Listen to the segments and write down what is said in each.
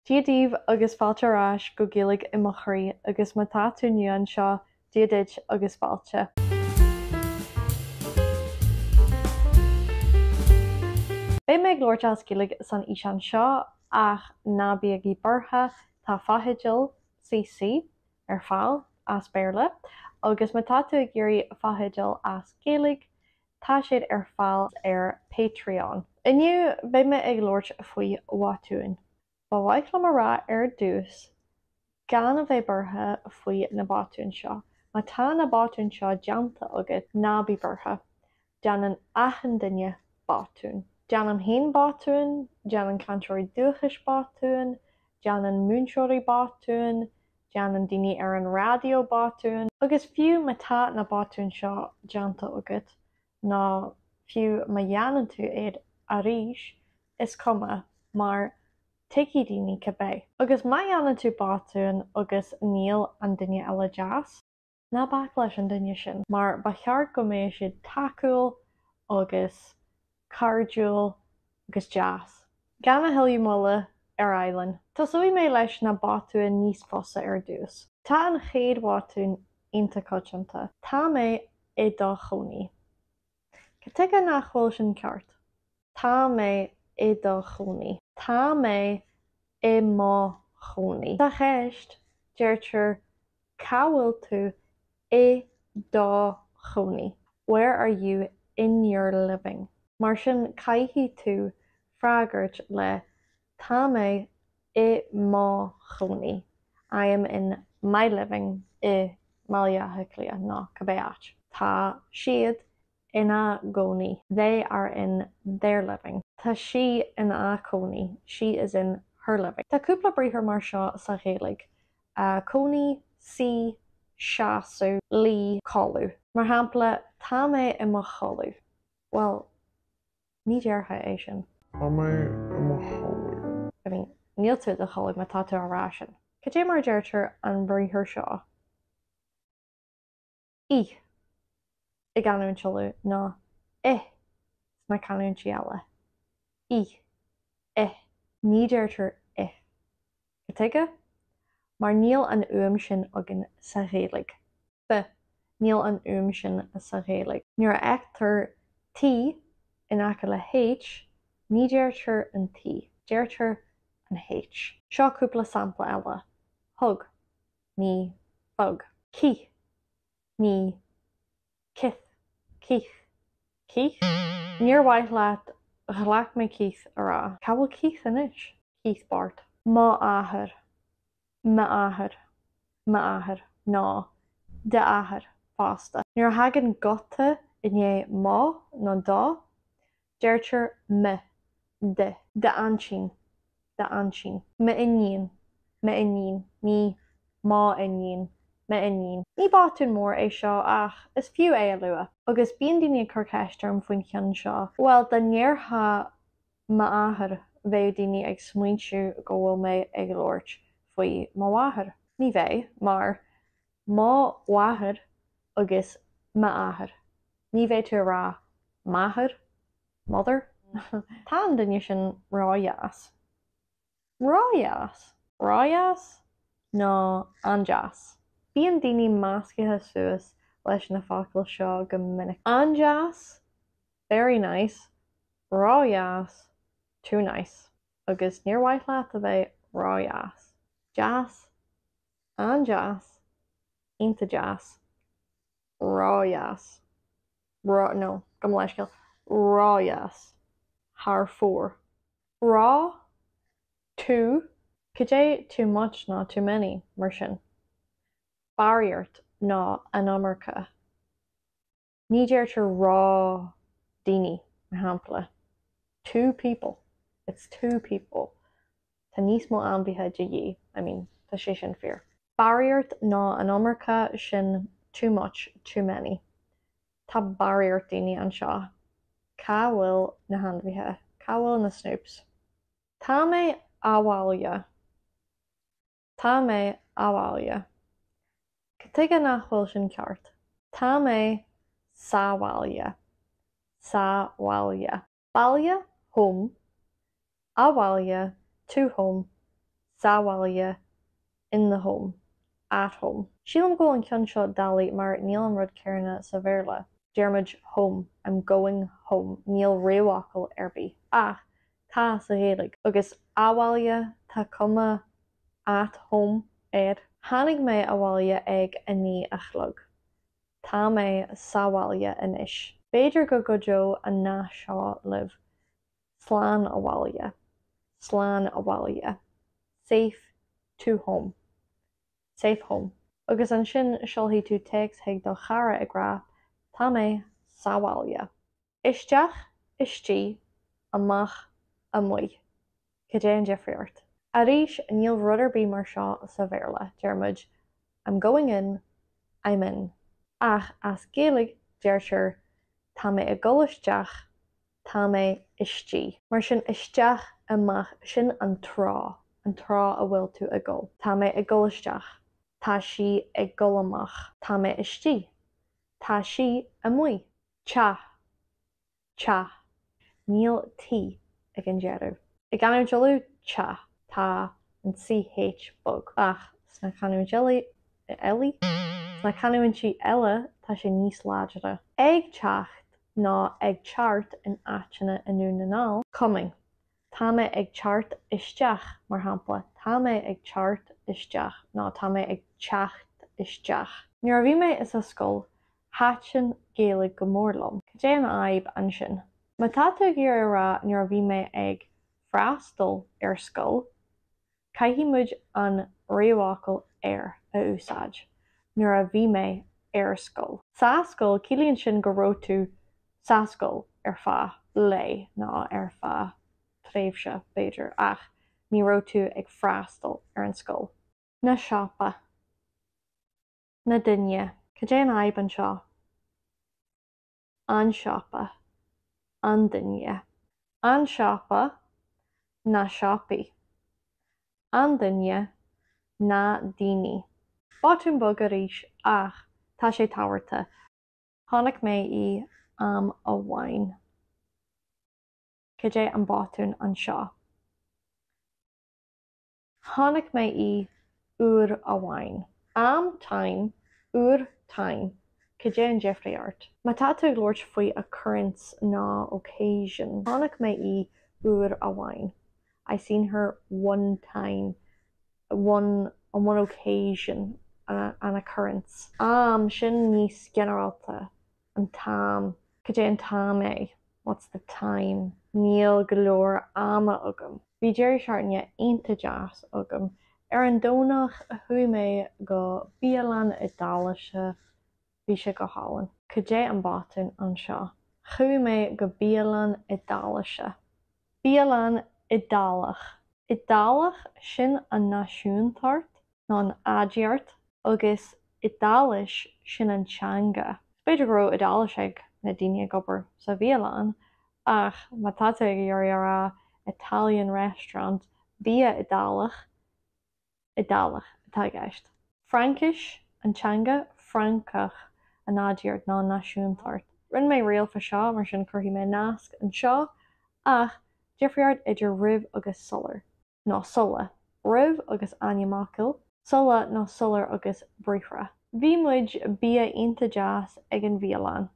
Dia daoibh agus fáilte ar ais go Gaeilge i mo chroí agus má tá tú nua anseo, Dia duit agus fáilte. Beidh mé ag labhairt as Gaeilge san fhíseán seo ach ná bígí buartha, tá fotheidil, CC, ar fáil as Béarla agus má tá tú ag iarraidh fotheidil as Gaeilge, tá siad ar fáil ar Patreon. Inniu, beidh mé ag labhairt faoi bhotúin. Ba mhaith liom a rá ar dtús gan a bheith buartha faoi na botúin seo. Má tá na botúin seo déanta agat, ná bí buartha. Déanann achan duine botúin. Déanaim féin botúin, déanann cainteoirí dúchais botúin, déanann múinteoirí botúin, déanann daoine ar an raidió botúin. Agus fiú má tá na botúin seo déanta agat, nó fiú má dhéanann tú iad arís, is cuma, mar tuigfidh daoine cibé. Agus má dhéanann tú botún agus níl an duine eile deas, ná bac leis an duine sin, mar ba cheart go mbeadh siad tacúil agus cairdiúil agus deas. Gan a thuilleadh moille, ar aghaidh linn. Tosóidh mé leis na botúin níos fusa ar dtús. Tá an chéad bhotún iontach coitianta. Tá mé i do chónaí. Cad tuige nach bhfuil sin ceart? Tá mé i do chónaí. Tá mé i mo chónaí. Sa cheist, deirtear Cá bhfuil tú i do chónaí? Where are you in your living? Mar sin, caithfidh tú freagairt le Tá mé i mo chónaí, I am in my living i mBaile Átha Cliath nó cibé áit. Tá siad ina gcónaí, they are in their living. Tá sí ina cónaí, she is in her living. Tá cúpla briathar mar seo sa Ghaeilge, cónaí, suí, seasamh, luí, codladh. Mar shampla, tá mé i mo chodladh. Bhuel, ní déarfá é sin. Tá mé i mo chodladh. I mean, níl tú i do chodladh má tá tú á rá sin. Cad é mar a deirtear an briathar seo? Ith i gcanúint Uladh nó ith sna canúintí eile. Ith. Ith. Ní deirtear ith. Cad tuige? Mar níl an fhuaim sin againn sa Ghaeilge. B, Níl an fhuaim sin sa Ghaeilge. Nuair a fheictear T in aice le H, ní deirtear an T, deirtear an H. Seo cúpla sampla eile. Thug. Ní thug. Cith. Ní cith. Cith. Keith? Níor mhaith leat ghlac mé Keith a rá. Cá bhfuil Keith anois? Keith Bart. Mo athair. M'athair. M'athair. Nó d'athair fosta. Nuair a thagann guta i ndiaidh mo nó do, deirtear m', d'. D'aintín. D'aintín. M'iníon. M'iníon. Ní mo iníon. M'iníon. Ní botún mór é seo ach is fiú é a lua. Agus bíonn daoine ag cur ceist orm faoin cheann seo. Bhuel, dá ndéarfá m'athair, bheadh daoine ag smaointiú go bhfuil mé ag labhairt faoi mo mháthair. Ní bheidh, mar mo mháthair agus m'athair. Ní bheidh tú ag rá máthair Mother? Tá an duine sin ródheas. Ródheas? Ródheas? Nó an-deas? Bíonn daoine meascaithe suas leis na focail seo go minic. An-deas, very nice, ródheas, too nice. Agus níor mhaith leat a bheith ródheas. Deas, an-deas, iontach deas. Ródheas. Ró, no, gabh mo leithscéal. Ródheas. Thar fóir. Ró, too. Cad é too much nó too many, mar sin? Barraíocht nó an iomarca. Ní deirtear ró-daoine, mar shampla, too people, it's too people. Tá níos mó ainmhithe de dhíth, I mean, tá sé sin fíor. Barraíocht nó an iomarca, sin too much, too many. Tá barraíocht daoine anseo. Cá bhfuil na hainmhithe? Cá bhfuil na snoops? Tá mé abhaile. Tá mé abhaile. Cad tuige nach bhfuil sin ceart? Tá mé sa bhaile. Sa bhaile. Baile, home. Abhaile, to home. Sa bhaile, in the home, at home. Sílim go bhfuil an ceann seo doiligh mar níl an rud céanna sa Bhéarla. Deir muid home, I'm going home, níl réamhfhocal ar bith. Ach tá sa Ghaeilge. Agus abhaile, tá cuma at home air. Tháinig mé abhaile ag 9 a chlog. Tá mé sa bhaile anois. B'fhéidir go gcuideodh an nath seo libh, Slán abhaile. Slán abhaile. Safe to home. Safe home. Agus ansin seolfaidh tú téacs chuig do chara ag rá Tá mé sa bhaile. Isteach, istigh, amach, amuigh. Cad é an difríocht? Arís, níl rud ar bith mar seo sa Bhéarla. Deir muid I'm going in, I'm in. Ach as Gaeilge deirtear Tá mé ag dul isteach, tá mé istigh. Mar sin isteach, amach, sin an treo, an treo a bhfuil tú ag dul. Tá mé ag dul isteach. Tá sí ag dul amach. Tá mé istigh. Tá sí amuigh. Teach. Teach. Níl T ag an deireadh. I gcanúint Uladh, teach, tá an CH bog. Ach sna canúintí eile, sna canúintí eile tá sé níos láidre. Ag teacht nó ag teart in áiteanna i nDún na nGall. Coming. Tá mé ag teart isteach, mar shampla, tá mé ag teart isteach nó tá mé ag teacht isteach. Nuair a bhí mé sa scoil, thaitin Gaeilge go mór liom. Cad é an fhadhb ansin? Má tá tú ag iarraidh a rá nuair a bhí mé ag freastal ar scoil, Caithfidh muid an réamhfhocal ar a úsáid. Nuair a bhí mé ar scoil. Sa scoil, ciallaíonn sin go raibh tú sa scoil ar feadh lae nó ar feadh tréimhse, b'fhéidir, ach ní raibh tú ag freastal ar an scoil. Na siopa. Na duine. Cad é an fhadhb anseo? An siopa. An duine. An siopa. Na siopaí. An duine. Na daoine. Botún beag arís ach tá sé tábhachtach. Chonaic mé í am amháin. Cad é an botún anseo? Chonaic mé í uair amháin. Am, time, uair, time. Cad é an difríocht? Má tá tú ag labhairt faoi occurrence nó occasion. Chonaic mé í uair amháin. I seen her one time, one, on one occasion, an occurrence. Am, sin níos ginearálta. An t-am. Cad é an t-am é? What's the time? Níl go leor ama agam. Bhí deireadh seachtaine iontach deas agam. Ar an Domhnach, chuaigh mé go bialann Iodáilise. Bhí sé go hálainn. Cad é an botún anseo? Chuaigh mé go bialann Iodáilise. Bialann Iodálach. Iodálach, sin an náisiúntacht nó an aidiacht, agus Iodáilis, sin an teanga. B'fhéidir go raibh Iodáilis ag na daoine ag obair sa bhialann, ach má tá tú ag iarraidh a rá Italian restaurant, bia Iodálach, Iodálach atá i gceist. Fraincis, an teanga, Francach, an aidiacht nó an náisiúntacht. Rinne mé reel fá seo, mar sin cuirfidh mé nasc anseo, ach difríocht idir roimh agus sular, nó sula, roimh agus ainmfhocail, sula nó sular agus briathra. Bhí muid bia iontach deas ag an bhialann.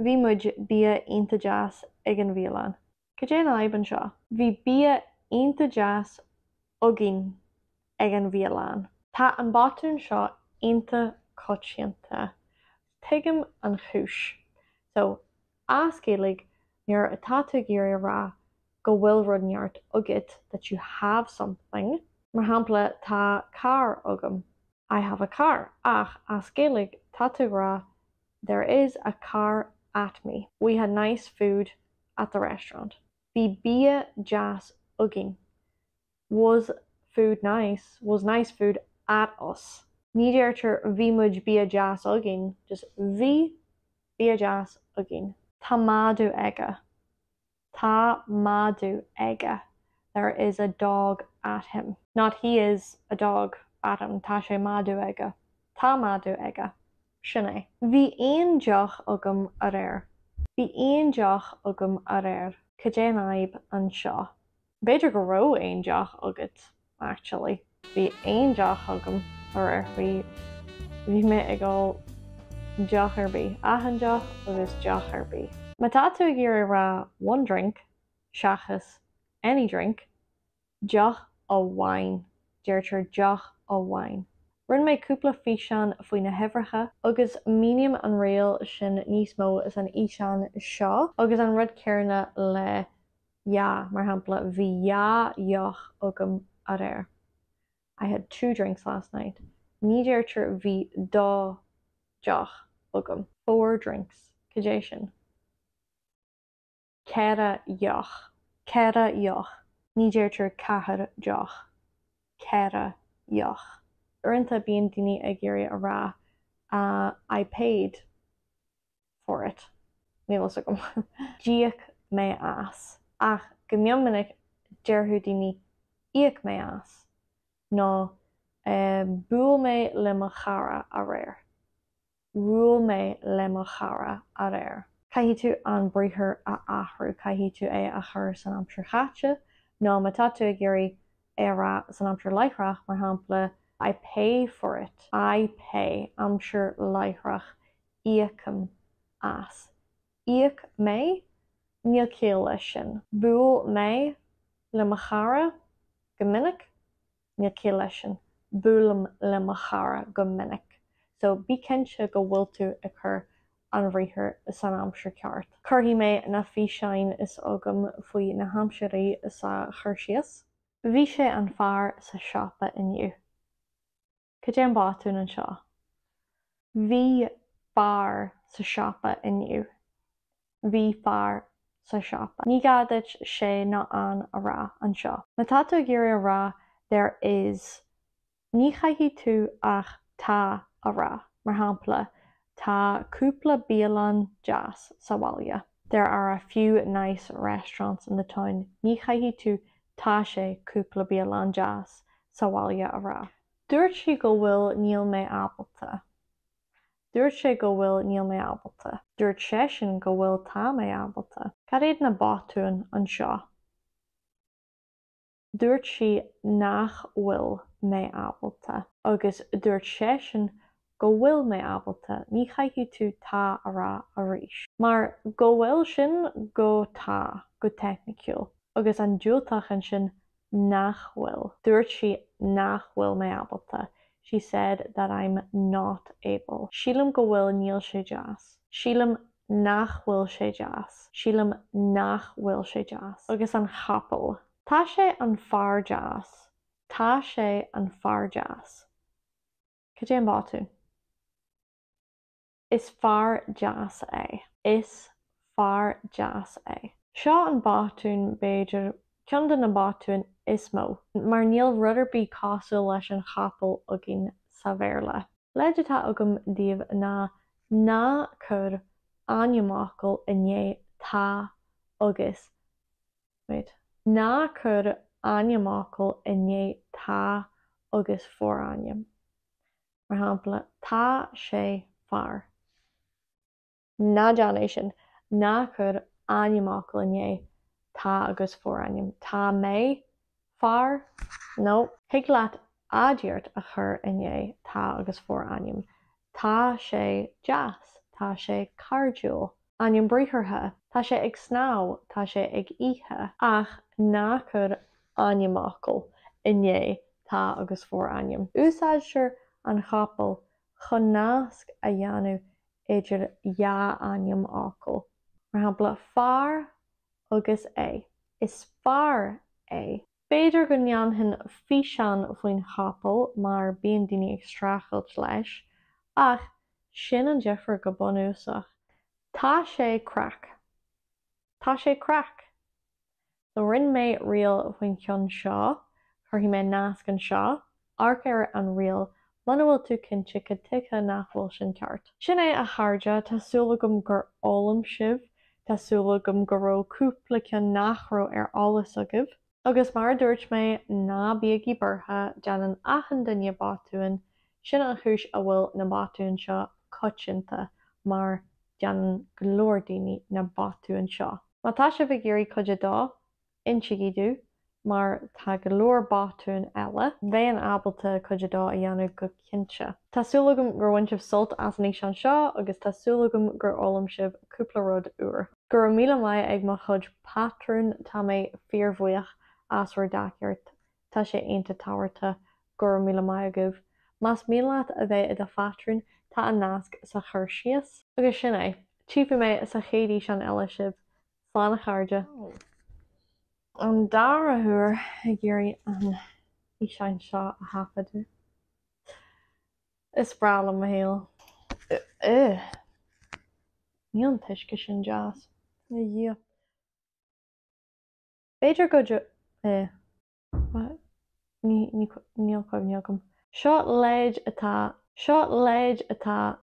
Bhí muid bia iontach deas ag an bhialann. Cad é an fhadhb anseo? Bhí bia iontach deas againn ag an bhialann. Tá an botún seo iontach coitianta. Tuigim an chúis. So, as Gaeilge, nuair atá tú ag iarraidh a rá go bhfuil rud inteacht agat, that you have something, mar shampla, tá carr agam, I have a car, ach as Gaeilge, tá tú ag rá There is a car at me. We had nice food at the restaurant. Bhí bia deas againn. Was food nice? Was nice food at us? Ní deirtear bhí muid bia deas againn, just bhí bia deas againn. Tá madadh aige. Tá madadh aige. There is a dog at him. Not he is a dog at him, tá sé madadh aige. Tá madadh aige. Sin é. Bhí aon deoch agam aréir. Bhí aon deoch agam aréir. Cad é an fhadhb anseo? B'fhéidir go raibh aon deoch agat actually. Bhí aon deoch agam aréir. Bhí bhí mé ag ól deoch ar bith. Achan deoch agus deoch ar bith. Má tá tú ag iarraidh rá one drink seachas any drink, deoch amháin, deirtear deoch amháin. Rinne mé cúpla físeán faoi na huimhreacha agus míním an riail sin níos mó san fhíseán seo agus an rud céanna le dhá, mar shampla, bhí dhá dheoch agam aréir. I had two drinks last night. Ní deirtear bhí dá deoch agam. Four drinks. Cad é sin? Ceithre dheoch. Ceithre dheoch. Ní deirtear ceathair deoch. Ceithre dheoch. Uaireanta bíonn daoine ag iarraidh a rá I paid. for it. Níl fhios agam. D'íoc mé as. Ach go mion minic déarfadh daoine íoc mé as nó bhuail mé le mo chara aréir. Bhuail mé le mo chara aréir. Caithfidh tú an briathar a athrú, caithfidh tú é a chur san aimsir chaite nó má tá tú ag iarraidh é a rá san aimsir láithreach, mar shampla, I pay for it, I pay, aimsir láithreach, íocaim as. Íoc mé? Níl ciall leis sin. Bhuail mé le mo chara go minic? Níl ciall leis sin. Buailim le mo chara go minic. So bí cinnte go bhfuil tú ag cur an bhriathar san aimsir ceart. Cuirfidh mé na físeáin is agam faoi na haimsirí sa chur síos. Bhí sé an fear sa siopa inniu. Cad é an botún anseo? Bhí fear sa siopa inniu. Bhí fear sa siopa. Ní gá duit sé ná an a rá anseo. Má tá tú ag iarraidh a rá there is, ní chaithfidh tú ach tá a rá. Mar shampla, tá cúpla bialann deas sa bhaile. There are a few nice restaurants in the town. Ní chaithfidh tú tá sé cúpla bialann deas sa bhaile a rá. Dúirt sí go bhfuil níl mé ábalta. Dúirt sé go bhfuil níl mé ábalta. Dúirt seisean go bhfuil tá mé ábalta. Cad iad na botúin anseo? Dúirt sí nach bhfuil mé ábalta. Agus dúirt seisean go bhfuil mé ábalta. Ní chaithfidh tú tá a rá arís. Mar go bhfuil sin go tá, go teicniciúil. Agus an diúltach ansin nach bhfuil. Dúirt sí nach bhfuil mé ábalta. She said that I'm not able. Sílim go bhfuil níl sé deas. Sílim nach bhfuil sé deas. Sílim nach bhfuil sé deas. Agus an capall. Tá sé an fear deas. Tá sé an fear deas. Cad é an botún? Is fear deas é. Is fear deas é. Seo an botún, b'fhéidir, ceann de na botúin is mó, mar níl rud ar bith cosúil leis an chapall againn sa Bhéarla. Leid atá agam daoibh ná ná cuir ainmfhocal i ndiaidh tá agus, wait, ná cuir ainmfhocal i ndiaidh tá agus forainm. Mar shampla, tá sé fear. Ná déan é sin. Ná cuir ainmfhocal i ndiaidh tá agus forainm. Tá mé fear. No. Thig leat aidiacht a chur i ndiaidh tá agus forainm. Tá sé deas. Tá sé cairdiúil. Ainm briathartha. Tá sé ag snámh. Tá sé ag ithe. Ach ná cuir ainmfhocal i ndiaidh tá agus forainm. Úsáidtear an chapall chun nasc a dhéanamh idir dhá ainmfhocal. Mar shampla, fear agus é. Is fear é. B'fhéidir go ndéanfainn físeán faoin chapall mar bíonn daoine ag streachailt leis, ach sin an difear go bunúsach. Tá sé craic. Tá sé craic. So rinne mé reel faoin cheann seo, cuirfidh mé nasc anseo, amharc ar an reel muna bhfuil tú cinnte cad tuige nach bhfuil sin ceart. Sin é a chairde, tá súil agam gur fhoghlaim sibh, tá súil agam go raibh cúpla ceann nach raibh ar eolas agaibh. Agus mar a dúirt mé, ná bígí buartha, déanann achan duine botúin, sin an chúis a bhfuil na botúin seo coitianta, mar déanann go leor daoine na botúin seo. Má tá sibh ag iarraidh cuid a dó, insígí domh. Mar tá go leor botúin eile. Bheinn ábalta cuid a dó a dhéanamh go cinnte. Tá súil agam gur bhain sibh sult as an fhíseán seo agus tá súil agam gur fhoghlaim sibh cúpla rud úr. Go raibh míle maith ag mo chuid pátrún, tá mé fíorbhuíoch as bhur dtacaíocht, tá sé iontach tábhachtach, go raibh míle maith agaibh. Más mian leat a bheith i do phátrún, tá an nasc sa chur síos. Agus sin é. Tchífidh mé sa chéad fhíseán eile sibh. Slán a chairde. An dara huair ag iarraidh an fhíseán seo a thaifeadadh. Is breá liom mo shaol. Ugh. Níl an t-uisce sin deas. A Dhia. B'fhéidir go eh. Níl cuimhne agam. Seo leid atá. Seo leid atá.